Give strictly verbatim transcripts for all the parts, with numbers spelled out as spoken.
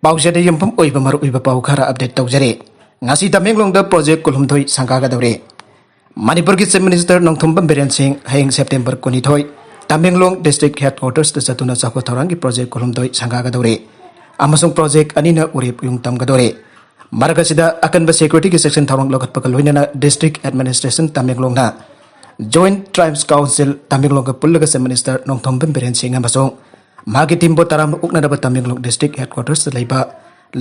ꯄꯥꯎꯆꯦꯗ ꯌꯨꯝꯐꯝ ꯑꯣꯏꯕ ꯃꯔꯨꯑꯣꯏꯕ ꯄꯥꯎ ꯈꯔ ꯑꯞꯗꯦꯠ ꯇꯧꯖꯔꯤ꯫ ꯉꯁꯤ ꯇꯃꯦꯡꯂꯣꯡꯗ ꯄ꯭ꯔꯣꯖꯦꯛ ꯀꯨꯟꯍꯨꯝꯗꯣꯏ ꯁꯪꯒꯥꯒꯗꯧꯔꯦ꯫ ꯃꯅꯤꯄꯨꯔꯒꯤ ꯆꯤꯐ ꯃꯤꯅꯤꯁꯇꯔ ꯅꯣꯡꯊꯣꯝꯕꯝ ꯕꯤꯔꯦꯟ ꯁꯤꯡ ꯍꯌꯦꯡ ꯁꯦꯞꯇꯦꯝꯕꯔ ꯀꯨꯟꯅꯤꯊꯣꯏ ꯇꯃꯦꯡꯂꯣꯡ ꯗꯤꯁꯇ꯭ꯔꯤꯛ ꯍꯦꯗꯀ꯭ꯋꯥꯇꯔꯁꯇ ꯆꯠꯇꯨꯅ ꯆꯥꯎꯈꯠ ꯊꯧꯔꯥꯡꯒꯤ ꯄ꯭ꯔꯣꯖꯦꯛ ꯀꯨꯟꯍꯨꯝꯗꯣꯏ ꯁꯪꯒꯥꯒꯗꯧꯔꯦ ꯑꯃꯁꯨꯡ ꯄ꯭ꯔꯣꯖꯦꯛ ꯑꯅꯤꯅ ꯎꯔꯦꯞ ꯎꯌꯨꯡ ꯇꯝꯒꯗꯧꯔꯦ꯫ ꯃꯔꯛ ꯑꯁꯤꯗ ꯑꯀꯟꯕ ꯁꯦꯀ꯭ꯌꯨꯔꯤꯇꯤꯒꯤ ꯆꯦꯛꯁꯤꯟ ꯊꯧꯔꯥꯡ ꯂꯧꯈꯠꯄꯒ ꯂꯣꯏꯅꯅ ꯗꯤꯁꯇ꯭ꯔꯤꯛ ꯑꯦꯗꯃꯤꯅꯤꯁꯇ꯭ꯔꯦꯁꯟ ꯇꯃꯦꯡꯂꯣꯡꯅ ꯖꯣꯏꯟꯠ ꯇ꯭ꯔꯥꯏꯕꯁ ꯀꯥꯎꯟꯁꯤꯜ ꯇꯃꯦꯡꯂꯣꯡꯒ ꯄꯨꯜꯂꯒ ꯆꯤꯐ ꯃꯤꯅꯤꯁꯇꯔ ꯅꯣꯡꯊꯣꯝꯕꯝ ꯕꯤꯔꯦꯟ ꯁꯤꯡ ꯑꯃꯁꯨꯡ ꯃꯍꯥꯛꯀꯤ ꯇꯤꯝꯕꯨ ꯇꯔꯥꯝꯅ ꯑꯣꯛꯅꯅꯕ ꯇꯃꯦꯡꯂꯣꯡ ꯗꯤꯁꯇ꯭ꯔꯤꯛ ꯍꯦꯗꯀ꯭ꯋꯥꯇꯔꯁꯇ ꯂꯩꯕ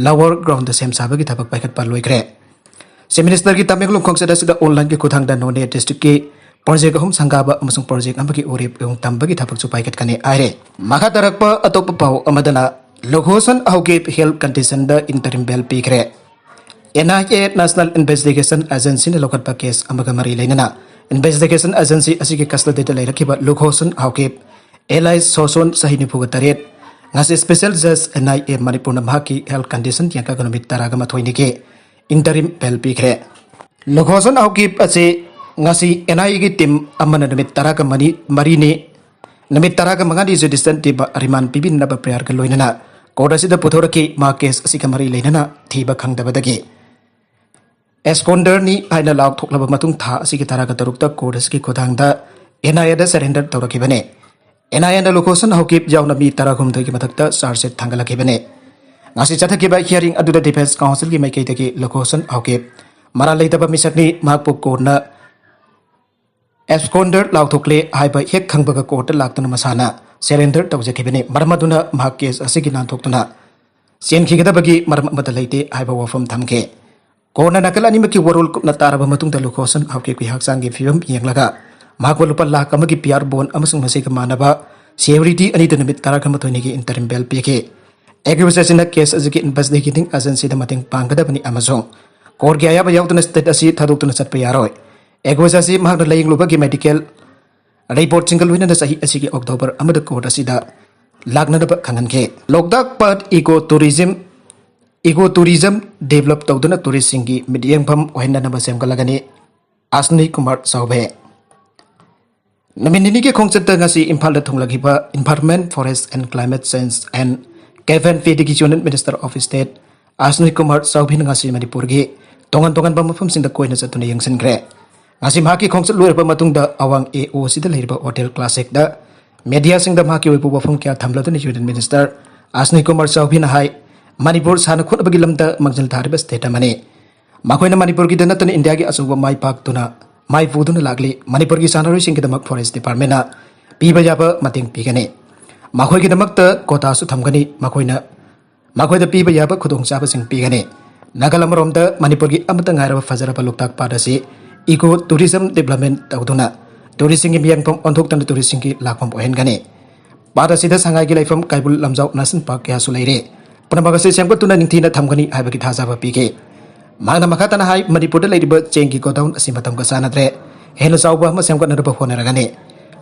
ꯂꯋꯔ ꯒ꯭ꯔꯥꯎꯟꯗ ꯁꯦꯝ ꯁꯥꯕꯒꯤ ꯊꯕꯛ ꯄꯥꯏꯈꯠꯄ ꯂꯣꯏꯈ꯭ꯔꯦ꯫ ꯆꯤꯐ ꯃꯤꯅꯤꯁꯇꯔꯒꯤ ꯇꯃꯦꯡꯂꯣꯡ ꯈꯣꯡꯆꯠ ꯑꯁꯤꯗ ꯑꯣꯟꯂꯥꯏꯟꯒꯤ ꯈꯨꯠꯊꯥꯡꯗ ꯅꯣꯅꯦ ꯗꯤꯁꯇ꯭ꯔꯤꯛꯀꯤ ꯄ꯭ꯔꯣꯖꯦꯛ ꯑꯍꯨꯝ ꯁꯪꯒꯥꯕ ꯑꯃꯁꯨꯡ ꯄ꯭ꯔꯣꯖꯦꯛ ꯑꯃꯒꯤ ꯎꯔꯦꯞ ꯎꯌꯨꯡ ꯇꯝꯕꯒꯤ ꯊꯕꯛꯁꯨ ꯄꯥꯏꯈꯠꯀꯅꯤ ꯍꯥꯏꯔꯦ꯫ ꯃꯈꯥ ꯇꯥꯔꯛꯄ ꯑꯇꯣꯞꯄ ꯄꯥꯎ ꯑꯃꯗꯅ ꯂꯨꯈꯣꯁꯟ ꯍꯥꯎꯀꯤꯞ ꯍꯦꯜꯊ ꯀꯟꯗꯤꯁꯟꯗ ꯏꯟꯇꯔꯤꯝ ꯕꯦꯜ ꯄꯤꯈ꯭ꯔꯦ꯫ N I A national investigation ꯑꯦꯖꯦꯟꯁꯤꯅ ꯂꯧꯈꯠꯄ ꯀꯦꯁ ꯑꯃꯒ ꯃꯔꯤ ꯂꯩꯅꯅ ꯏꯟꯚꯦꯁꯇꯤꯒꯦꯁꯟ ꯑꯦꯖꯦꯟꯁꯤ ꯑꯁꯤꯒꯤ ꯀꯁꯇꯗꯤꯗ ꯂꯩꯔꯛꯈꯤꯕ ꯂꯨꯈꯣꯁꯟ ꯍꯥꯎꯀꯤꯞ ꯑꯦꯂꯥꯏꯁ ꯁꯣꯁꯣꯟ ꯆꯍꯤ ꯅꯤꯐꯨꯒ ꯇꯔꯦꯠ ꯉꯁꯤ ꯁ꯭ꯄꯦꯁꯦꯜ ꯖꯖ ꯑꯦꯟ ꯑꯥꯏ ꯑꯦ ꯃꯅꯤꯄꯨꯔꯅ ꯃꯍꯥꯛꯀꯤ ꯍꯦꯜꯊ ꯀꯟꯗꯤꯁꯟ ꯌꯦꯡꯂꯒ ꯅꯨꯃꯤꯠ ꯇꯔꯥꯒ ꯃꯥꯊꯣꯏꯅꯤꯒꯤ ꯏꯟꯇꯔꯤꯝ ꯕꯦꯜ ꯄꯤꯈ꯭ꯔꯦ꯫ ꯂꯨꯈꯣꯁꯟ ꯍꯥꯎꯀꯤꯞ ꯑꯁꯤ ꯉꯁꯤ ꯑꯦꯟ ꯑꯥꯏ ꯑꯦꯒꯤ ꯇꯤꯝ ꯑꯃꯅ ꯅꯨꯃꯤꯠ ꯇꯔꯥꯒ ꯃꯔꯤ ꯃꯔꯤꯅꯤ ꯅꯨꯃꯤꯠ ꯇꯔꯥꯒ ꯃꯉꯥꯅꯤ ꯖꯨꯗꯤꯁꯤꯌꯦꯜ ꯔꯤꯃꯥꯟ ꯄꯤꯕꯤꯅꯕ ꯄ꯭ꯔꯦꯌꯔꯒ ꯂꯣꯏꯅꯅ ꯀꯣꯔꯠ ꯑꯁꯤꯗ ꯄꯨꯊꯣꯔꯛꯈꯤ꯫ ꯃꯍꯥꯛ ꯀꯦꯁ ꯑꯁꯤꯒ ꯃꯔꯤ ꯂꯩꯅꯅ ꯊꯤꯕ ꯈꯪꯗꯕꯗꯒꯤ ꯑꯦꯁꯀꯣꯟꯗꯔꯅꯤ ꯍꯥꯏꯅ ꯂꯥꯎꯊꯣꯛꯂꯕ ꯃꯇꯨꯡ ꯊꯥ ꯑꯁꯤꯒꯤ ꯇꯔꯥꯒ ꯇꯔꯨꯛꯇ ꯀꯣꯔꯠ ꯑꯁꯤꯒꯤ ꯈꯨꯠꯊꯥꯡꯗ ꯑꯦꯟ ꯑꯥꯏ ꯑꯦꯗ ꯁꯔꯦꯟꯗꯔ ꯇꯧꯔꯛꯈꯤꯕꯅꯤ꯫ ꯑꯦꯟ ꯑꯥꯏ ꯑꯦꯅ ꯂꯨꯈꯣꯁꯟ ꯍꯥꯎꯀꯤꯞ ꯌꯥꯎꯅ ꯃꯤ ꯇꯔꯥꯍꯨꯝꯗꯣꯏꯒꯤ ꯃꯊꯛꯇ ꯆꯥꯔꯖ ꯁꯤꯠ ꯊꯥꯡꯒꯠꯂꯛꯈꯤꯕꯅꯤ꯫ ꯉꯁꯤ ꯆꯠꯊꯈꯤꯕ ꯍꯤꯌꯥꯔꯤꯡ ꯑꯗꯨꯗ ꯗꯤꯐꯦꯟꯁ ꯀꯥꯎꯟꯁꯤꯜꯒꯤ ꯃꯥꯏꯀꯩꯗꯒꯤ ꯂꯨꯈꯣꯁꯟ ꯍꯥꯎꯀꯤꯞ ꯃꯔꯥꯜ ꯂꯩꯇꯕ ꯃꯤꯁꯛꯅꯤ, ꯃꯍꯥꯛꯄꯨ ꯀꯣꯔꯠꯅ ꯑꯦꯕꯁꯀꯣꯟꯗꯔ ꯂꯥꯎꯊꯣꯛꯂꯦ ꯍꯥꯏꯕ ꯍꯦꯛ ꯈꯪꯕꯒ ꯀꯣꯔꯠꯇ ꯂꯥꯛꯇꯨꯅ ꯃꯁꯥꯅ ꯁꯔꯦꯟꯗꯔ ꯇꯧꯖꯈꯤꯕꯅꯤ꯫ ꯃꯔꯝ ꯑꯗꯨꯅ ꯃꯍꯥꯛ ꯀꯦꯁ ꯑꯁꯤꯒꯤ ꯅꯥꯟꯊꯣꯛꯇꯨꯅ ꯆꯦꯟꯈꯤꯒꯗꯕꯒꯤ ꯃꯔꯝ ꯑꯃꯠꯇ ꯂꯩꯇꯦ ꯍꯥꯏꯕ ꯋꯥꯐꯝ ꯊꯝꯈꯤ꯫ ꯀꯣꯔꯠꯅ ꯅꯥꯀꯜ ꯑꯅꯤꯃꯛꯀꯤ ꯋꯥꯔꯣꯜ ꯀꯨꯞꯅ ꯇꯥꯔꯕ ꯃꯇꯨꯡꯗ ꯂꯨꯈꯣꯁꯟ ꯍꯥꯎꯀꯤꯞꯀꯤ ꯍꯛꯆꯥꯡꯒꯤ ꯐꯤꯕꯝ ꯌꯦꯡꯂꯒ ꯃꯍꯥꯛꯄꯨ ꯂꯨꯄꯥ ꯂꯥꯈ ꯑꯃꯒꯤ ꯄꯤꯌꯥꯔ ꯕꯣꯟ ꯑꯃꯁꯨꯡ ꯃꯁꯤꯒ ꯃꯥꯟꯅꯕ ꯁꯦꯀ꯭ꯌꯨꯔꯤꯇꯤ ꯑꯅꯤꯗ ꯅꯨꯃꯤꯠ ꯇꯔꯥꯒ ꯃꯥꯊꯣꯏꯅꯤꯒꯤ ꯏꯟꯇꯔꯤꯝ ꯕꯦꯜ ꯄꯤꯈꯤ꯫ ꯑꯦꯀ꯭ꯌꯨꯖꯔꯁꯤꯅ ꯀꯦꯁ ꯑꯁꯤꯒꯤ ꯏꯟꯚꯦꯁꯇꯤꯒꯦꯇꯤꯡ ꯑꯦꯖꯦꯟꯁꯤꯗ ꯃꯇꯦꯡ ꯄꯥꯡꯒꯗꯕꯅꯤ ꯑꯃꯁꯨꯡ ꯀꯣꯔꯠꯀꯤ ꯑꯌꯥꯕ ꯌꯥꯎꯗꯅ ꯁ꯭ꯇꯦꯠ ꯑꯁꯤ ꯊꯥꯗꯣꯛꯇꯨꯅ ꯆꯠꯄ ꯌꯥꯔꯣꯏ꯫ ꯑꯦꯀ꯭ꯌꯨꯖꯔꯁꯤ ꯃꯍꯥꯛꯅ ꯂꯥꯌꯦꯡꯂꯨꯕꯒꯤ ꯃꯦꯗꯤꯀꯦꯜ ꯔꯤꯄꯣꯔꯠꯁꯤꯡꯒ ꯂꯣꯏꯅꯅ ꯆꯍꯤ ꯑꯁꯤꯒꯤ ꯑꯣꯛꯇꯣꯕꯔ ꯑꯃꯗ ꯀꯣꯔꯠ ꯑꯁꯤꯗ ꯂꯥꯛꯅꯅꯕ ꯈꯪꯍꯟꯈꯤ꯫ ꯂꯣꯛꯇꯥꯛ ꯄꯥꯠ eco tourism, eco tourism develop ꯇꯧꯗꯨꯅ ꯇꯨꯔꯤꯁꯁꯤꯡꯒꯤ ꯃꯤꯠꯌꯦꯡꯐꯝ ꯑꯣꯏꯍꯟꯅꯅꯕ ꯁꯦꯝꯒꯠꯂꯒꯅꯤ꯫ ꯑꯁꯅꯤ ꯀꯨꯃꯥꯔ ꯆꯧꯕꯦ꯫ ꯅꯨꯃꯤꯠ ꯅꯤꯅꯤꯒꯤ ꯈꯣꯡꯆꯠꯇ ꯉꯁꯤ ꯏꯝꯐꯥꯜꯗ ꯊꯨꯡꯂꯈꯤꯕ Environment, Forest and Climate Change and ꯀꯦꯕꯤꯟ ꯄꯤꯗꯒꯤ Union Minister of State Ashwini Kumar ꯆꯧꯕꯦꯅ ꯉꯁꯤ ꯃꯅꯤꯄꯨꯔꯒꯤ ꯇꯣꯉꯥꯟ ꯇꯣꯉꯥꯟꯕ ꯃꯐꯝꯁꯤꯡꯗ ꯀꯣꯏꯅ ꯆꯠꯇꯨꯅ ꯌꯦꯡꯁꯤꯟꯈ꯭ꯔꯦ꯫ ꯉꯁꯤ ꯃꯍꯥꯛꯀꯤ ꯈꯣꯡꯆꯠ ꯂꯣꯏꯔꯕ ꯃꯇꯨꯡꯗ ꯑꯋꯥꯡ ꯑꯦ ꯑꯣ ꯁꯤꯗ ꯂꯩꯔꯤꯕ ꯍꯣꯇꯦꯜ ꯀ꯭ꯂꯥꯁꯤꯛꯇ ꯃꯦꯗꯤꯌꯥꯁꯤꯡꯗ ꯃꯍꯥꯛꯀꯤ ꯑꯣꯏꯕ ꯋꯥꯐꯝ ꯀꯌꯥ ꯊꯝꯂꯗꯨꯅ Union Minister ꯑꯁꯅꯤ ꯀꯨꯃꯥꯔ ꯆꯧꯕꯦꯅ ꯍꯥꯏ, ꯃꯅꯤꯄꯨꯔ ꯁꯥꯟꯅ ꯈꯣꯠꯅꯕꯒꯤ ꯂꯝꯗ ꯃꯥꯡꯖꯤꯜ ꯊꯥꯔꯤꯕ state ꯑꯃꯅꯤ꯫ ꯃꯈꯣꯏꯅ ꯃꯅꯤꯄꯨꯔꯒꯤꯗ ꯅꯠꯇꯅ ꯏꯟꯗꯤꯌꯥꯒꯤ ꯑꯆꯧꯕ ꯃꯥꯏ ꯄꯥꯛꯇꯨꯅ, ꯃꯥꯏ ꯄꯨꯗꯨꯅ ꯂꯥꯛꯂꯤ꯫ ꯃꯅꯤꯄꯨꯔꯒꯤ ꯁꯥꯟꯅꯔꯣꯏꯁꯤꯡꯒꯤꯗꯃꯛ Forest Departmentꯅ ꯄꯤꯕ ꯌꯥꯕ ꯃꯇꯦꯡ ꯄꯤꯒꯅꯤ꯫ ꯃꯈꯣꯏꯒꯤꯗꯃꯛꯇ quotaꯁꯨ ꯊꯝꯒꯅꯤ꯫ ꯃꯈꯣꯏꯅ, ꯃꯈꯣꯏꯗ ꯄꯤꯕ ꯌꯥꯕ ꯈꯨꯗꯣꯡꯆꯥꯕꯁꯤꯡ ꯄꯤꯒꯅꯤ꯫ ꯅꯥꯀꯜ ꯑꯃꯔꯣꯝꯗ ꯃꯅꯤꯄꯨꯔꯒꯤ ꯑꯃꯠꯇ ꯉꯥꯏꯔꯕ ꯐꯖꯔꯕ ꯂꯣꯛꯇꯥꯛ ꯄꯥꯠ ꯑꯁꯤ eco tourism development ꯇꯧꯗꯨꯅ touristꯁꯤꯡꯒꯤ ꯃꯤꯌꯦꯡꯐꯝ ꯑꯣꯟꯊꯣꯛꯇꯨꯅ touristꯁꯤꯡꯒꯤ ꯂꯥꯛꯐꯝ ꯑꯣꯏꯍꯟꯒꯅꯤ꯫ ꯄꯥꯠ ꯑꯁꯤꯗ ꯁꯉꯥꯏꯒꯤ ꯂꯩꯐꯝ ꯀꯩꯕꯨꯜ ꯂꯝꯖꯥꯎ National Park ꯀꯌꯥꯁꯨ ꯂꯩꯔꯦ꯫ ꯄꯨꯝꯅꯃꯛ ꯑꯁꯤ ꯁꯦꯝꯒꯠꯇꯨꯅ ꯅꯤꯡꯊꯤꯅ ꯊꯝꯒꯅꯤ ꯍꯥꯏꯕꯒꯤ ꯊꯥꯖꯕ ꯄꯤꯈꯤ꯫ ꯃꯍꯥꯛꯅ ꯃꯈꯥ ꯇꯥꯅ ꯍꯥꯏ, ꯃꯅꯤꯄꯨꯔꯗ ꯂꯩꯔꯤꯕ ꯆꯦꯡꯒꯤ godown ꯑꯁꯤ ꯃꯇꯝꯒ ꯆꯥꯟꯅꯗ꯭ꯔꯦ, ꯍꯦꯟꯅ ꯆꯥꯎꯕ ꯑꯃ ꯁꯦꯝꯒꯠꯅꯕ ꯍꯣꯠꯅꯔꯒꯅꯤ꯫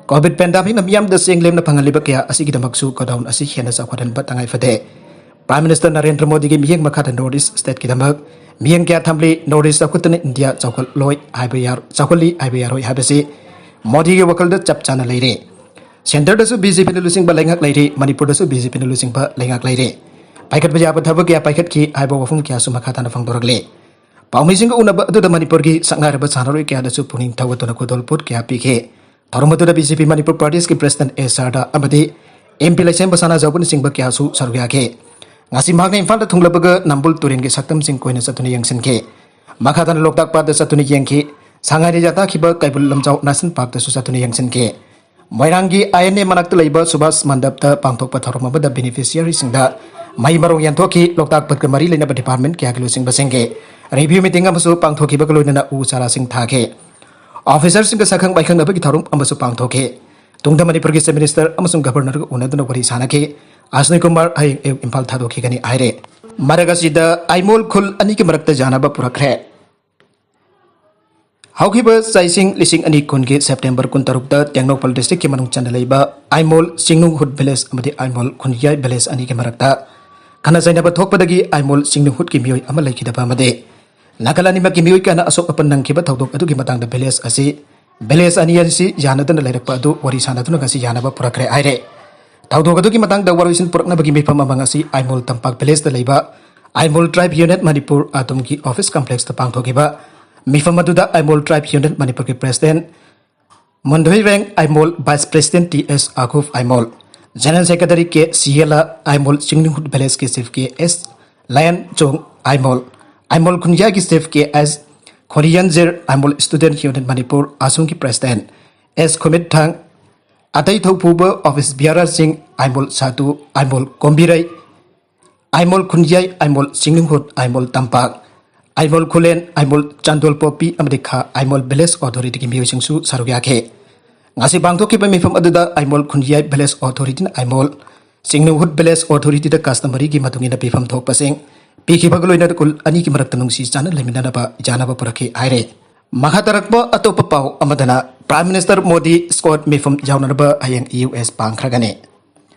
COVID pandemicꯅ ꯃꯤꯌꯥꯝꯗ ꯆꯦꯡ ꯂꯦꯝꯅ ꯐꯪꯍꯜꯂꯤꯕ ꯀꯌꯥ ꯑꯁꯤꯒꯤꯗꯃꯛꯁꯨ godown ꯑꯁꯤ ꯍꯦꯟꯅ ꯆꯥꯎꯈꯠꯍꯟꯕ ꯇꯉꯥꯏ ꯐꯗꯦ꯫ Prime Minister ꯅꯔꯦꯟꯗ꯭ꯔ ꯃꯣꯗꯤꯒꯤ ꯃꯤꯠꯌꯦꯡ ꯃꯈꯥꯗ North East stateꯀꯤꯗꯃꯛ ꯃꯤꯠꯌꯦꯡ ꯀꯌꯥ ꯊꯝꯂꯤ꯫ North East ꯆꯥꯎꯈꯠꯇꯅ ꯏꯟꯗꯤꯌꯥ ꯆꯥꯎꯈꯠꯂꯣꯏ ꯍꯥꯏꯕ ꯌꯥꯔ-, ꯆꯥꯎꯈꯠꯂꯤ ꯍꯥꯏꯕ ꯌꯥꯔꯣꯏ ꯍꯥꯏꯕꯁꯤ ꯃꯣꯗꯤꯒꯤ ꯋꯥꯈꯜꯗ ꯆꯞ ꯆꯥꯅ ꯂꯩꯔꯦ꯫ Centreꯗꯁꯨ BJPꯅ ꯂꯨꯆꯤꯡꯕ ꯂꯩꯉꯥꯛ ꯂꯩꯔꯤ, ꯃꯅꯤꯄꯨꯔꯗꯁꯨ BJPꯅ ꯂꯨꯆꯤꯡꯕ ꯂꯩꯉꯥꯛ ꯂꯩꯔꯤ꯫ ꯄꯥꯏꯈꯠꯄ ꯌꯥꯕ ꯊꯕꯛ ꯀꯌꯥ ꯄꯥꯏꯈꯠꯈꯤ ꯍꯥꯏꯕ ꯋꯥꯐꯝ ꯀꯌꯥꯁꯨ ꯃꯈꯥ ꯇꯥꯅ ꯐꯣꯡꯗꯣꯔꯛꯂꯤ꯫ ꯄꯥꯎꯃꯤꯁꯤꯡꯒ ꯎꯅꯕ ꯑꯗꯨꯗ ꯃꯅꯤꯄꯨꯔꯒꯤ ꯁꯛꯅꯥꯏꯔꯕ ꯁꯥꯟꯅꯔꯣꯏ ꯀꯌꯥꯗꯁꯨ ꯄꯨꯛꯅꯤꯡ ꯊꯧꯒꯠꯇꯨꯅ ꯈꯨꯗꯣꯜꯄꯣꯠ ꯀꯌꯥ ꯄꯤꯈꯤ꯫ ꯊꯧꯔꯝ ꯑꯗꯨꯗ BJP ꯃꯅꯤꯄꯨꯔ partyꯁꯀꯤ President ꯑꯦꯁ ꯁꯥꯔꯗꯥ ꯑꯃꯗꯤ MP ꯂꯩꯁꯦꯝꯕ ꯁꯅꯥꯖꯥꯎꯕꯅꯆꯤꯡꯕ ꯀꯌꯥꯁꯨ ꯁꯔꯨꯛ ꯌꯥꯈꯤ꯫ ꯉꯁꯤ ꯃꯍꯥꯛꯅ ꯏꯝꯐꯥꯜꯗ ꯊꯨꯡꯂꯕꯒ ꯅꯝꯕꯨꯜ ꯇꯨꯔꯦꯜꯒꯤ ꯁꯛꯇꯝꯁꯤꯡ ꯀꯣꯏꯅ ꯆꯠꯇꯨꯅ ꯌꯦꯡꯁꯤꯟꯈꯤ꯫ ꯃꯈꯥ ꯇꯥꯅ ꯂꯣꯛꯇꯥꯛ ꯄꯥꯠꯇ ꯆꯠꯇꯨꯅ ꯌꯦꯡꯈꯤ꯫ ꯁꯉꯥꯏꯅ ꯌꯥꯇꯥꯈꯤꯕ ꯀꯩꯕꯨꯜ ꯂꯝꯖꯥꯎ National Parkꯇꯁꯨ ꯆꯠꯇꯨꯅ ꯌꯦꯡꯁꯤꯟꯈꯤ꯫ ꯃꯣꯏꯔꯥꯡꯒꯤ INA ꯃꯅꯥꯛꯇ ꯂꯩꯕ ꯁꯨꯚꯥꯁ ꯃꯟꯗꯞꯇ ꯄꯥꯡꯊꯣꯛꯄ ꯊꯧꯔꯝ ꯑꯃꯗ beneficiaryꯁꯤꯡꯗ ꯃꯍꯩ ꯃꯔꯣꯡ ꯌꯦꯟꯊꯣꯛꯈꯤ꯫ ꯂꯣꯛꯇꯥꯛ ꯄꯥꯠꯀ ꯃꯔꯤ ꯂꯩꯅꯕ department ꯀꯌꯥꯒꯤ ꯂꯨꯆꯤꯡꯕꯁꯤꯡꯒꯤ review meeting ꯑꯃꯁꯨ ꯄꯥꯡꯊꯣꯛꯈꯤꯕꯒ ꯂꯣꯏꯅꯅ ꯎ ꯆꯥꯔꯥꯁꯤꯡ ꯊꯥꯈꯤ꯫ Officerꯁꯤꯡꯒ ꯁꯛꯈꯪ ꯃꯥꯏꯈꯪꯅꯕꯒꯤ ꯊꯧꯔꯝ ꯑꯃꯁꯨ ꯄꯥꯡꯊꯣꯛꯈꯤ꯫ ꯇꯨꯡꯗ ꯃꯅꯤꯄꯨꯔꯒꯤ Chief Minister ꯑꯃꯁꯨꯡ Governorꯒ ꯎꯅꯗꯨꯅ ꯋꯥꯔꯤ ꯁꯥꯟꯅꯈꯤ꯫ ꯑꯁꯅꯤ ꯀꯨꯃꯥꯔ ꯍꯌꯦꯡ ꯑꯌꯨꯛ ꯏꯝꯐꯥꯜ ꯊꯥꯗꯣꯛꯈꯤꯒꯅꯤ ꯍꯥꯏꯔꯦ꯫ ꯃꯔꯛ ꯑꯁꯤꯗ ꯑꯥꯏꯃꯣꯜ ꯈꯨꯜ ꯑꯅꯤꯒꯤ ꯃꯔꯛꯇ ꯌꯥꯅꯕ ꯄꯨꯔꯛꯈ꯭ꯔꯦ꯫ ꯍꯧꯈꯤꯕ ꯆꯍꯤꯁꯤꯡ ꯂꯤꯁꯤꯡ ꯑꯅꯤ ꯀꯨꯟꯒꯤ September ꯀꯨꯟꯇꯔꯨꯛꯇ ꯇꯦꯡꯅꯧꯄꯜ districtꯀꯤ ꯃꯅꯨꯡ ꯆꯟꯅ ꯂꯩꯕ ꯑꯥꯏꯃꯣꯜ ꯆꯤꯡꯅꯨꯡꯍꯨꯠ village ꯑꯃꯗꯤ ꯑꯥꯏꯃꯣꯜ ꯈꯨꯟꯌꯥꯏ village ꯑꯅꯤꯒꯤ ꯃꯔꯛꯇ ꯈꯠꯅ ꯆꯩꯅꯕ ꯊꯣꯛꯄꯗꯒꯤ ꯑꯥꯏꯃꯣꯜ ꯆꯤꯡꯅꯨꯡꯍꯨꯠꯀꯤ ꯃꯤꯑꯣꯏ ꯑꯃ ꯂꯩꯈꯤꯗꯕ ꯑꯃꯗꯤ ꯅꯥꯀꯜ ꯑꯅꯤꯃꯛꯀꯤ ꯃꯤꯑꯣꯏ ꯀꯌꯥꯅ ꯑꯁꯣꯛ ꯑꯄꯟ ꯅꯪꯈꯤꯕ ꯊꯧꯗꯣꯛ ꯑꯗꯨꯒꯤ ꯃꯇꯥꯡꯗ village ꯑꯁꯤ, village ꯑꯅꯤ ꯑꯁꯤ ꯌꯥꯅꯗꯅ ꯂꯩꯔꯛꯄ ꯑꯗꯨ ꯋꯥꯔꯤ ꯁꯥꯟꯅꯗꯨꯅ ꯉꯁꯤ ꯌꯥꯅꯕ ꯄꯨꯔꯛꯈ꯭ꯔꯦ ꯍꯥꯏꯔꯦ꯫ ꯊꯧꯗꯣꯛ ꯑꯗꯨꯒꯤ ꯃꯇꯥꯡꯗ ꯋꯥꯔꯣꯏꯁꯤꯟ ꯄꯨꯔꯛꯅꯕꯒꯤ ꯃꯤꯐꯝ ꯑꯃ ꯉꯁꯤ ꯑꯥꯏꯃꯣꯜ ꯇꯝꯄꯥꯛ ꯚꯤꯂꯦꯖꯇ ꯂꯩꯕ ꯑꯥꯏꯃꯣꯜ ꯇ꯭ꯔꯥꯏꯕ ꯌꯨꯅꯤꯌꯟ ꯃꯅꯤꯄꯨꯔ ꯑꯗꯣꯝꯒꯤ ꯑꯣꯐꯤꯁ ꯀꯝꯄ꯭ꯂꯦꯛꯁꯇ ꯄꯥꯡꯊꯣꯛꯈꯤꯕ ꯃꯤꯐꯝ ꯑꯗꯨꯗ ꯑꯥꯏꯃꯣꯜ ꯇ꯭ꯔꯥꯏꯕ ꯌꯨꯅꯤꯌꯟ ꯃꯅꯤꯄꯨꯔꯒꯤ president Mandoireng Aimol, vice president T S Aguph Aimol, general secretary K Siyela Aimol, Chingnunghut ꯚꯤꯂꯦꯖꯀꯤ chief K S Layan Chong Aimol, Aimol ꯈꯨꯟꯌꯥꯒꯤ chief K S Khoriyanjir, Aimol student union Manipur ꯑꯁꯣꯝꯒꯤ ꯄ꯭ꯔꯦꯁꯤꯗꯦꯟꯠ ꯑꯦꯁ ꯈꯨꯃꯤꯠ ꯊꯥꯡ, ꯑꯇꯩ ꯊꯧꯄꯨꯕ ꯑꯣꯐꯤꯁ ꯕꯤꯌꯥꯔꯔꯁꯤꯡ, ꯑꯥꯏꯃꯣꯜ ꯁꯥꯇꯨ, ꯑꯥꯏꯃꯣꯜ ꯀꯣꯝꯕꯤꯔꯩ, ꯑꯥꯏꯃꯣꯜ ꯈꯨꯟꯌꯥꯏ, ꯑꯥꯏꯃꯣꯜ ꯆꯤꯡꯅꯨꯡꯍꯨꯠ, ꯑꯥꯏꯃꯣꯜ ꯇꯝꯄꯥꯛ, ꯑꯥꯏꯃꯣꯜ ꯈꯨꯂꯦꯟ, ꯑꯥꯏꯃꯣꯜ ꯆꯥꯟꯗꯣꯜ ꯄꯣꯄꯤ ꯑꯃꯗꯤ ꯈꯥ ꯑꯥꯏꯃꯣꯜ ꯚꯤꯂꯦꯖ ꯑꯣꯊꯣꯔꯤꯇꯤꯒꯤ ꯃꯤꯑꯣꯏꯁꯤꯡꯁꯨ ꯁꯔꯨꯛ ꯌꯥꯈꯤ꯫ ꯉꯁꯤ ꯄꯥꯡꯊꯣꯛꯈꯤꯕ ꯃꯤꯐꯝ ꯑꯗꯨꯗ ꯑꯥꯏꯃꯣꯜ ꯈꯨꯟꯌꯥꯏ ꯚꯤꯂꯦꯖ ꯑꯣꯊꯣꯔꯤꯇꯤꯅ ꯑꯥꯏꯃꯣꯜ ꯆꯤꯡꯅꯨꯡꯍꯨꯠ ꯚꯤꯂꯦꯖ ꯑꯣꯊꯣꯔꯤꯇꯤꯗ ꯀꯁꯇꯃꯔꯤꯒꯤ ꯃꯇꯨꯡ ꯏꯟꯅ ꯄꯤꯐꯝ ꯊꯣꯛꯄꯁꯤꯡ ꯄꯤꯈꯤꯕꯒ ꯂꯣꯏꯅꯅ ꯈꯨꯜ ꯑꯅꯤꯒꯤ ꯃꯔꯛꯇ ꯅꯨꯡꯁꯤ ꯆꯥꯟꯅ ꯂꯩꯃꯤꯟꯅꯅꯕ ꯌꯥꯅꯕ ꯄꯨꯔꯛꯈꯤ ꯍꯥꯏꯔꯦ꯫ ꯃꯈꯥ ꯇꯥꯔꯛꯄ ꯑꯇꯣꯞꯄ ꯄꯥꯎ ꯑꯃꯗꯅ, ꯄ꯭ꯔꯥꯏꯝ ꯃꯤꯅꯤꯁꯇꯔ ꯃꯣꯗꯤ ꯁ꯭ꯀꯣꯠ ꯃꯤꯐꯝ ꯌꯥꯎꯅꯅꯕ ꯍꯌꯦꯡ ꯌꯨ ꯑꯦꯁ ꯄꯥꯡꯈ꯭ꯔꯒꯅꯤ꯫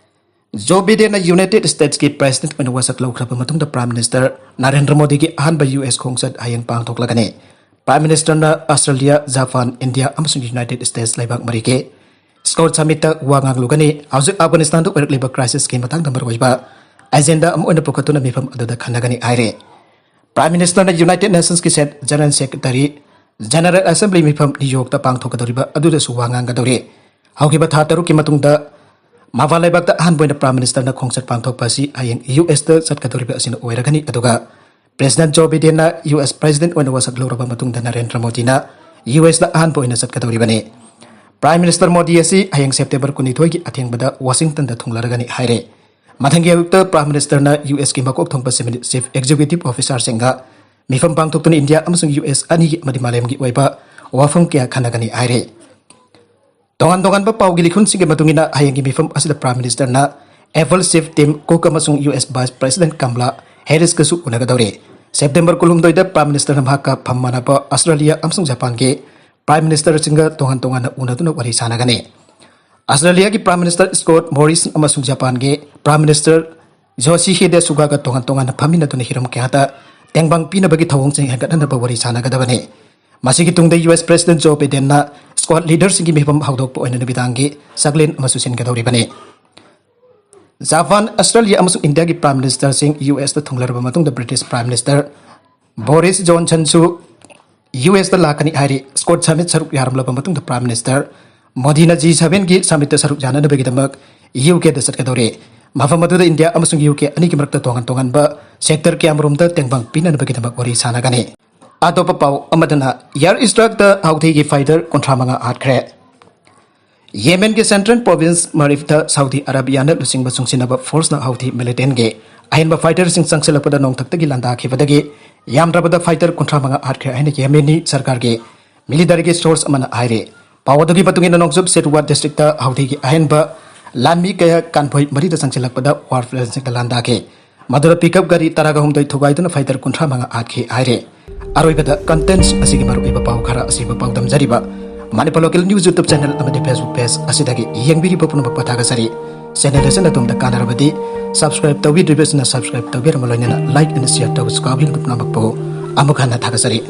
ꯖꯣ ꯕꯤꯗꯦꯟꯅ ꯌꯨꯅꯥꯏꯇꯦꯗ ꯁ꯭ꯇꯦꯠꯁꯀꯤ ꯄ꯭ꯔꯦꯁꯤꯗꯦꯟꯠ ꯑꯣꯏꯅ ꯋꯥꯁꯛ ꯂꯧꯈ꯭ꯔꯕ ꯃꯇꯨꯡꯗ ꯄ꯭ꯔꯥꯏꯝ ꯃꯤꯅꯤꯁꯇꯔ ꯅꯔꯦꯟꯗ꯭ꯔ ꯃꯣꯗꯤꯒꯤ ꯑꯍꯥꯟꯕ ꯌꯨ ꯑꯦꯁ ꯈꯣꯡꯆꯠ ꯍꯌꯦꯡ ꯄꯥꯡꯊꯣꯛꯂꯒꯅꯤ꯫ ꯄ꯭ꯔꯥꯏꯝ ꯃꯤꯅꯤꯁꯇꯔꯅ ꯑꯁꯇ꯭ꯔꯦꯂꯤꯌꯥ, ꯖꯄꯥꯟ, ꯏꯟꯗꯤꯌꯥ ꯑꯃꯁꯨꯡ ꯌꯨꯅꯥꯏꯇꯦꯗ ꯁ꯭ꯇꯦꯠꯁ ꯂꯩꯕꯥꯛ ꯃꯔꯤꯒꯤ ꯁ꯭ꯀꯣꯠ ꯁꯃꯤꯠꯇ ꯋꯥ ꯉꯥꯡꯂꯨꯒꯅꯤ꯫ ꯍꯧꯖꯤꯛ ꯑꯐꯒꯥꯅꯤꯁꯇꯥꯟꯗ ꯑꯣꯏꯔꯛꯂꯤꯕ ꯀ꯭ꯔꯥꯏꯁꯤꯁꯀꯤ ꯃꯇꯥꯡꯗ ꯃꯔꯨꯑꯣꯏꯕ ꯑꯦꯖꯦꯟꯗꯥ ꯑꯃ ꯑꯣꯏꯅ ꯄꯨꯈꯠꯇꯨꯅ ꯃꯤꯐꯝ ꯑꯗꯨꯗ ꯈꯟꯅꯒꯅꯤ ꯍꯥꯏꯔꯦ꯫ ꯄ꯭ꯔꯥꯏꯝ ꯃꯤꯅꯤꯁꯇꯔꯅ ꯌꯨꯅꯥꯏꯇꯦꯗ ꯅꯦꯁꯟꯁꯀꯤ ꯁꯦ-, ꯖꯦꯅꯔꯦꯜ ꯁꯦꯀ꯭ꯔꯦꯇꯔꯤ, ꯖꯦꯅꯔꯦꯜ ꯑꯦꯁꯦꯝꯕ꯭ꯂꯤ ꯃꯤꯐꯝ ꯅ꯭ꯌꯨ ꯌꯣꯔꯛꯇ ꯄꯥꯡꯊꯣꯛꯀꯗꯧꯔꯤꯕ ꯑꯗꯨꯗꯁꯨ ꯋꯥ ꯉꯥꯡꯒꯗꯧꯔꯤ꯫ ꯍꯧꯈꯤꯕ ꯊꯥ ꯇꯔꯨꯛꯀꯤ ꯃꯇꯨꯡꯗ ꯃꯄꯥꯟ ꯂꯩꯕꯥꯛꯇ ꯑꯍꯥꯟꯕ ꯑꯣꯏꯅ ꯄ꯭ꯔꯥꯏꯝ ꯃꯤꯅꯤꯁꯇꯔꯅ ꯈꯣꯡꯆꯠ ꯄꯥꯡꯊꯣꯛꯄ ꯑꯁꯤ ꯍꯌꯦꯡ ꯌꯨ ꯑꯦꯁꯇ ꯆꯠꯀꯗꯧꯔꯤꯕ ꯑꯁꯤꯅ ꯑꯣꯏꯔꯒꯅꯤ꯫ ꯑꯗꯨꯒ ꯄ꯭ꯔꯦꯁꯤꯗꯦꯟꯠ ꯖꯣ ꯕꯤꯗꯦꯟꯅ ꯌꯨ ꯑꯦꯁ ꯄ꯭ꯔꯦꯁꯤꯗꯦꯟꯠ ꯑꯣꯏꯅ ꯋꯥꯁꯛ ꯂꯧꯔꯕ ꯃꯇꯨꯡꯗ ꯅꯔꯦꯟꯗ꯭ꯔ ꯃꯣꯗꯤꯅ ꯌꯨ ꯑꯦꯁꯇ ꯑꯍꯥꯟꯕ ꯑꯣꯏꯅ ꯆꯠꯀꯗꯧꯔꯤꯕꯅꯤ꯫ ꯄ꯭ꯔꯥꯏꯝ ꯃꯤꯅꯤꯁꯇꯔ ꯃꯣꯗꯤ ꯑꯁꯤ ꯍꯌꯦꯡ ꯁꯦꯞꯇꯦꯝꯕꯔ ꯀꯨꯟꯅꯤꯊꯣꯏꯒꯤ ꯑꯊꯦꯡꯕꯗ ꯋꯥꯁꯤꯡꯇꯟꯗ ꯊꯨꯡꯂꯔꯒꯅꯤ ꯍꯥꯏꯔꯦ꯫ ꯃꯊꯪꯒꯤ ꯑꯌꯨꯛꯇ ꯄ꯭ꯔꯥꯏꯝ ꯃꯤꯅꯤꯁꯇꯔꯅ ꯌꯨ ꯑꯦꯁꯀꯤ ꯃꯀꯣꯛ ꯊꯣꯡꯕ ꯁꯤꯚꯤꯜ ꯆꯤꯐ ꯑꯦꯛꯖꯤꯀ꯭ꯌꯨꯇꯤꯚ ꯑꯣꯐꯤꯁꯥꯔꯁꯤꯡꯒ ꯃꯤꯐꯝ ꯄꯥꯡꯊꯣꯛꯇꯨꯅ ꯏꯟꯗꯤꯌꯥ ꯑꯃꯁꯨꯡ ꯌꯨ ꯑꯦꯁ ꯑꯅꯤꯒꯤ ꯑꯃꯗꯤ ꯃꯥꯂꯦꯝꯒꯤ ꯑꯣꯏꯕ ꯋꯥꯐꯝ ꯀꯌꯥ ꯈꯟꯅꯒꯅꯤ ꯍꯥꯏꯔꯦ꯫ ꯇꯣꯉꯥꯟ ꯇꯣꯉꯥꯟꯕ ꯄꯥꯎꯒꯤ ꯂꯤꯈꯨꯟꯁꯤꯡꯒꯤ ꯃꯇꯨꯡ ꯏꯟꯅ, ꯍꯌꯦꯡꯒꯤ ꯃꯤꯐꯝ ꯑꯁꯤꯗ ꯄ꯭ꯔꯥꯏꯝ ꯃꯤꯅꯤꯁꯇꯔꯅ ꯑꯦꯄꯜ ꯆꯤꯐ ꯇꯤꯝ ꯀꯨꯛ ꯑꯃꯁꯨꯡ U S vice president Kamala ꯍꯦꯔꯤꯁꯀꯁꯨ ꯎꯅꯒꯗꯧꯔꯤ꯫ ꯁꯦꯞꯇꯦꯝꯕꯔ ꯀꯨꯟꯍꯨꯝꯗꯣꯏꯗ ꯄ꯭ꯔꯥꯏꯝ ꯃꯤꯅꯤꯁꯇꯔꯅ ꯃꯍꯥꯛꯀ ꯐꯝ ꯃꯥꯟꯅꯕ ꯑꯁꯇ꯭ꯔꯦꯂꯤꯌꯥ ꯑꯃꯁꯨꯡ ꯖꯄꯥꯟꯒꯤ ꯄ꯭ꯔꯥꯏꯝ ꯃꯤꯅꯤꯁꯇꯔꯁꯤꯡꯒ ꯇꯣꯉꯥꯟ ꯇꯣꯉꯥꯟꯅ ꯎꯅꯗꯨꯅ ꯋꯥꯔꯤ ꯁꯥꯟꯅꯒꯅꯤ꯫ ꯑꯁꯇ꯭ꯔꯦꯂꯤꯌꯥꯒꯤ ꯄ꯭ꯔꯥꯏꯝ ꯃꯤꯅꯤꯁꯇꯔ ꯁ꯭ꯀꯣꯠ ꯃꯣꯔꯤꯁꯟ ꯑꯃꯁꯨꯡ ꯖꯄꯥꯟꯒꯤ ꯄ꯭ꯔꯥꯏꯝ ꯃꯤꯅꯤꯁꯇꯔ ꯌꯣꯁꯤꯍꯤꯗꯦ ꯁꯨꯒꯥꯒ ꯇꯣꯉꯥꯟ ꯇꯣꯉꯥꯟꯅ ꯐꯝꯃꯤꯟꯅꯗꯨꯅ ꯍꯤꯔꯝ ꯀꯌꯥꯗ ꯇꯦꯡꯕꯥꯡ ꯄꯤꯅꯕꯒꯤ ꯊꯧꯑꯣꯡꯁꯤꯡ ꯍꯦꯟꯒꯠꯍꯟꯅꯕ ꯋꯥꯔꯤ ꯁꯥꯟꯅꯒꯗꯕꯅꯤ꯫ ꯃꯁꯤꯒꯤ ꯇꯨꯡꯗ ꯌꯨ ꯑꯦꯁ ꯄ꯭ꯔꯦꯁꯤꯗꯦꯟꯠ ꯖꯣ ꯕꯤꯗꯦꯟꯅ ꯁ꯭ꯀꯣꯠ ꯂꯤꯗꯔꯁꯤꯡꯒꯤ ꯃꯤꯐꯝ ꯍꯧꯗꯣꯛꯄ ꯑꯣꯏꯅ ꯅꯨꯃꯤꯗꯥꯡꯒꯤ ꯆꯥꯛꯂꯦꯟ ꯑꯃꯁꯨ ꯁꯤꯟꯒꯗꯧꯔꯤꯕꯅꯤ꯫ ꯖꯄꯥꯟ, ꯑꯁꯇ꯭ꯔꯦꯂꯤꯌꯥ ꯑꯃꯁꯨꯡ ꯏꯟꯗꯤꯌꯥꯒꯤ Prime Ministerꯁꯤꯡ ꯌꯨ ꯑꯦꯁꯇ ꯊꯨꯡꯂꯔꯕ ꯃꯇꯨꯡꯗ British Prime Minister ꯕꯣꯔꯤꯁ ꯖꯣꯟꯁꯟꯁꯨ ꯌꯨ ꯑꯦꯁꯇ ꯂꯥꯛꯀꯅꯤ ꯍꯥꯏꯔꯤ꯫ Scotch Summit ꯁꯔꯨꯛ ꯌꯥꯔꯝꯂꯕ ꯃꯇꯨꯡꯗ Prime Minister ꯃꯣꯗꯤꯅ G sevenꯒꯤ summitꯇ ꯁꯔꯨꯛ ꯌꯥꯅꯅꯕꯒꯤꯗꯃꯛ ꯌꯨ ꯀꯦꯗ ꯆꯠꯀꯗꯧꯔꯤ꯫ ꯃꯐꯝ ꯑꯗꯨꯗ ꯏꯟꯗꯤꯌꯥ ꯑꯃꯁꯨꯡ ꯌꯨ ꯀꯦ ꯑꯅꯤꯒꯤ ꯃꯔꯛꯇ ꯇꯣꯉꯥꯟ ꯇꯣꯉꯥꯟꯕ sector ꯀꯌꯥꯃꯔꯨꯝꯗ ꯇꯦꯡꯕꯥꯡ ꯄꯤꯅꯅꯕꯒꯤꯗꯃꯛ ꯋꯥꯔꯤ ꯁꯥꯟꯅꯒꯅꯤ꯫ ꯑꯇꯣꯞꯄ ꯄꯥꯎ ꯑꯃꯗꯅ, air strikeꯇ ꯍꯥꯎꯊꯤꯒꯤ fighter ꯀꯨꯟꯊ꯭ꯔꯥ ꯃꯉꯥ ꯍꯥꯠꯈ꯭ꯔꯦ꯫ ꯌꯦꯃꯦꯟꯒꯤ central province ꯃꯥꯔꯤꯕꯇ ꯁꯥꯎꯗꯤ ꯑꯔꯥꯕꯤꯌꯥꯅ ꯂꯨꯆꯤꯡꯕ ꯆꯨꯡꯁꯤꯟꯅꯕ forceꯅ ꯍꯥꯎꯊꯤ militantꯒꯤ ꯑꯍꯦꯟꯕ fighterꯁꯤꯡ ꯆꯪꯁꯤꯜꯂꯛꯄꯗ ꯅꯣꯡꯊꯛꯇꯒꯤ ꯂꯥꯟꯗꯥꯈꯤꯕꯗꯒꯤ ꯌꯥꯝꯗ꯭ꯔꯕꯗ fighter ꯀꯨꯟꯊ꯭ꯔꯥ ꯃꯉꯥ ꯍꯥꯠꯈ꯭ꯔꯦ ꯍꯥꯏꯅ ꯌꯦꯃꯦꯅꯤ ꯁꯔꯀꯥꯔꯒꯤ militaryꯒꯤ source ꯑꯃꯅ ꯍꯥꯏꯔꯤ꯫ ꯄꯥꯎ ꯑꯗꯨꯒꯤ ꯃꯇꯨꯡ ꯏꯟꯅ, ꯅꯣꯡꯆꯨꯞ ꯁꯦꯇꯨꯋꯥ districtꯇ ꯍꯥꯎꯊꯤꯒꯤ ꯑꯍꯦꯟꯕ ꯂꯥꯟꯃꯤ ꯀꯌꯥ convoy ꯃꯔꯤꯗ ꯆꯪꯁꯤꯜꯂꯛꯄꯗ war planeꯁꯤꯡꯗ ꯂꯥꯟꯗꯥꯈꯤ꯫ ꯃꯗꯨꯗ pickup ꯒꯥꯔꯤ ꯇꯔꯥꯒ ꯍꯨꯝꯗꯣꯏ ꯊꯨꯒꯥꯏꯗꯨꯅ fighter ꯀꯨꯟꯊ꯭ꯔꯥ ꯃꯉꯥ ꯍꯥꯠꯈꯤ ꯍꯥꯏꯔꯤ꯫ ꯑꯔꯣꯏꯕꯗ, contents ꯑꯁꯤꯒꯤ ꯃꯔꯨꯑꯣꯏꯕ ꯄꯥꯎ ꯈꯔ ꯑꯁꯤꯕꯨ ꯄꯥꯎꯗꯝꯖꯔꯤꯕ Manipur Local News YouTube channel ꯑꯃꯗꯤ Facebook page ꯑꯁꯤꯗꯒꯤ ꯌꯦꯡꯕꯤꯔꯤꯕ ꯄꯨꯝꯅꯃꯛꯄꯨ ꯊꯥꯒꯠꯆꯔꯤ꯫ Channel ꯑꯁꯤ ꯑꯗꯣꯝꯗ ꯀꯥꯟꯅꯔꯕꯗꯤ subscribe ꯇꯧꯕꯤꯗ꯭ꯔꯤꯕꯁꯤꯡꯅ subscribe ꯇꯧꯕꯤꯔꯝꯕ ꯂꯣꯏꯅꯅ like and share ꯇꯧꯕꯁꯨ ꯀꯥꯎꯕꯤꯒꯅꯨ꯫ ꯄꯨꯝꯅꯃꯛꯄꯨ ꯑꯃꯨꯛ ꯍꯟꯅ ꯊꯥꯒꯠꯆꯔꯤ꯫